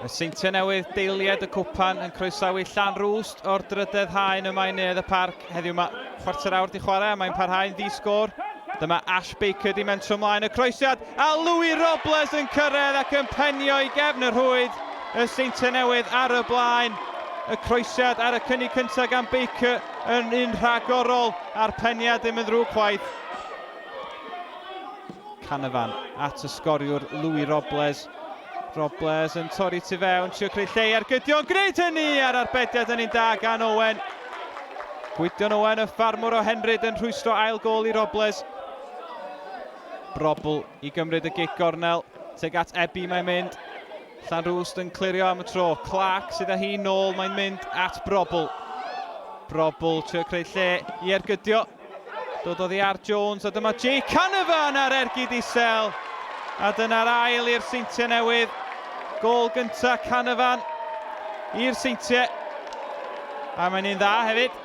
Y Seintiau Newydd, deiliad y cwpan, yn croesawu Llanrwst o'r drydedd haen yma i Neuadd y Parc heddiw yma. Chwarter awr di chwarae a mae'n parhau'n ddi-sgôr. Dyma Ash Baker di mentro ymlaen y croesiad a Louis Robles yn cyrraedd ac yn penio i gefn y rhwyd. Y Seintiau Newydd ar y blaen. Y croesiad ar y cynnig cyntaf gan Baker yn un rhagorol a'r peniad ddim yn ddrwg chwaith. Canavan at y sgoriwr Louis Robles. Robles yn torri tu fewn, trio creu lle i ergydion, gwneud hynny ar arbediad yn un da gan Owen. Gwydion Owen, y ffarmwr o Henryd, yn rhwystro ail gol i Robles. Brobl i gymryd y gic gornel, teg at Ebi mae'n mynd. Llanrwst yn clirio am y tro. Clark sydd â hi nôl, mae'n mynd at Brobl. Brobl trio creu lle i ergydio. Dod oddi ar Jones a dyma Jay Canavan ar ergyd isel. A dyna'r ail i'r Seintiau Newydd. Gôl gyntaf Canavan i'r Seintiau. A mae'n un dda hefyd.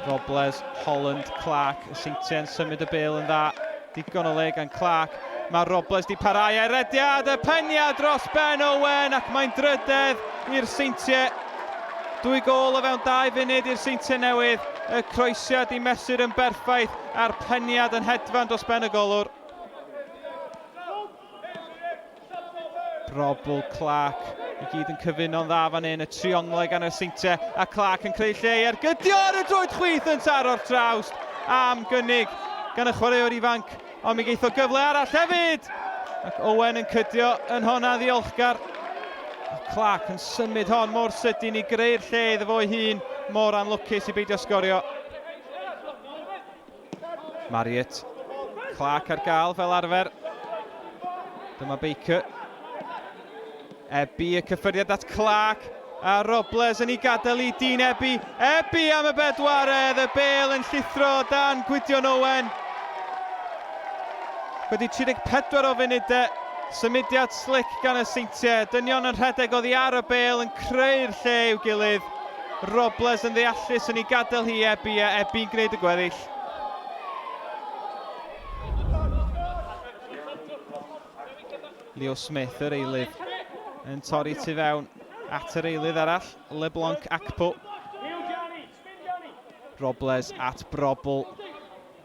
Robles, Holland, Clark, y Seintiau'n symud y bêl yn dda. Digon o le gan Clark. Mae Robles di parhau a'i rediad, y peniad dros ben Owen ac mae'n drydedd i'r Seintiau. Dwy gôl o fewn 2 funud i'r Seintiau Newydd. Y croesiad i mesur yn berffaith a'r peniad yn hedfan dros ben y golwr. Robl, Clark, i gyd yn cyfuno'n dda fan hyn, y trionglau gan y Seintiau, a Clark yn creu lle i ergydio ar y droed chwith yn taro'r trawst am gynnig gan y chwaraewr ifanc, ond mi geith o gyfle arall hefyd! Ac Owen yn cydio yn honna ddiolchgar. A Clark yn symud hon mor sydyn i greu'r lle iddo fo'i hun, mor anlwcus i beidio sgorio. Marriott. Clark ar gael fel arfer. Dyma Baker. Ebi y cyffyrddiad at Clark. A Robles yn ei gadael i Dean Ebi. Ebi am y bedwaredd. Y bel yn llithro dan Gwydion Owen. Wedi 34 o funudau. Symudiad slic gan y Seintiau. Dynion yn rhedeg oddi ar y bel yn creu'r lle i'w gilydd. Robles yn ddeallus yn ei gadael hi i Ebi a Ebi'n gwneud y gweddill. Leo Smith, yr eilydd, yn torri tu fewn at yr eilydd arall, LeBlanc Akpo. Robles at Brobl.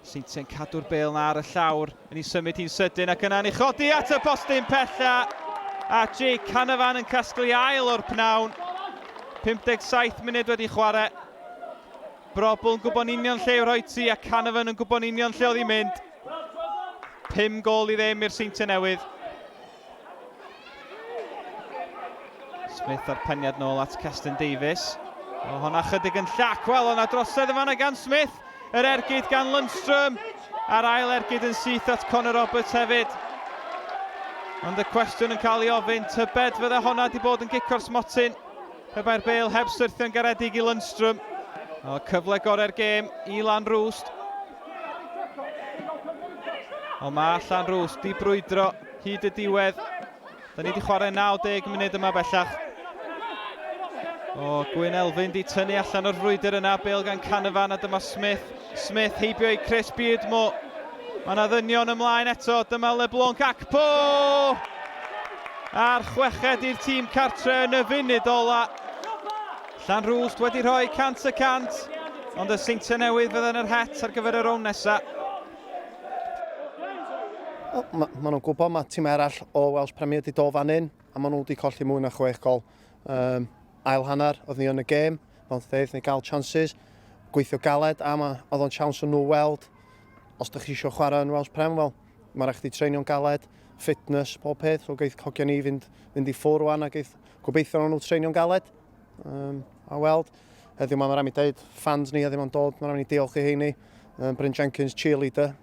Seintiau'n cadw'r bêl na ar y llawr, yn ei symud hi'n sydyn ac yna'n ei chodi at y postyn pella. A Jake Canavan yn casglu ail o'r pnawn. 57 munud wedi chwarae. Brobl yn gwybod union lle i'w rhoi ti a Canavan yn gwybod union lle oedd hi'n mynd. 5 gol i ddim i'r Seintiau Newydd. Smith a'r peniad nôl at Keston Davies. O, honna chydig yn llac. Wel, o'na drosedd yn fanna gan Smith. Yr ergyd gan Lundstrom. A'r ail ergyd yn syth at Connor Roberts hefyd. Ond y cwestiwn yn cael ei ofyn, tybed fydde honna wedi bod yn gic o'r smotyn pe bai'r bêl heb syrthio'n garedig i Lundstrom. O, cyfle gorau'r gêm i Lanrwst. Ond mae Llanrwst di brwydro hyd y diwedd. Da ni wedi chwarae 90 munud yma bellach. O, Gwyn Elfyn di tynnu allan o'r frwydr yna. Bale gan Canavan a dyma Smith. Smith heibio i Chris Beardmore. Mae yna ddynion ymlaen eto. Dyma LeBlanc Akpo! A'r chweched i'r tîm cartre yn y funud ola. Llanrwst wedi rhoi 100%, ond y Seintiau Newydd fydd yn yr het ar gyfer y rownd nesaf. Maen ma nhw'n gwybod mae tîm arall o Welsh Premier wedi dod fan hyn a maen nhw wedi colli mwy na chwech gol. Um, ail hanner, oedd ni yn y gêm, fel dweud, ni gael chances, gweithio galed a ma, oedd o'n chance o'n nhw weld os ydych chi eisiau chwarae yn Welsh Prem, wel, mae rhaid chdi treinio'n galed, fitness, pob peth, so geith hogia ni fynd, fynd i ffwr wan a geith gobeithio nhw treinio'n galed. Um, a weld, heddiw mae'n rhaid mi dweud, fans ni heddiw mae'n dod, mae'n rhaid mi diolch i heini. Bryn Jenkins, cheerleader,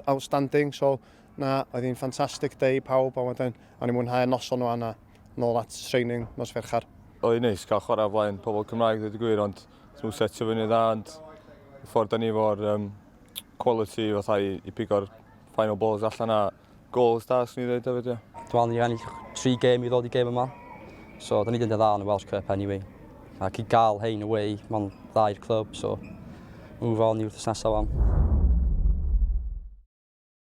outstanding, so na, oedd hi'n ffantastig day pawb, a wedyn o'n i'n mwynhau noson nhw a nôl at training nos Fercher. Oedd hi'n neis cael chwarae o flaen pobl Cymraeg, dweud y gwir, ond nhw'n setio fyny dda, ond y ffordd da ni efo'r um, quality fatha i, i pigo'r final balls allan a goals da, swn i ddweud hefyd, ie. Dwi'n meddwl ni ennill 3 gêm i ddod i gêm yma. So, da ni wedi dda yn y Welsh Cup anyway. Ac i gael hein away, mae'n dda i'r clwb, so move on i wythnos nesaf wan.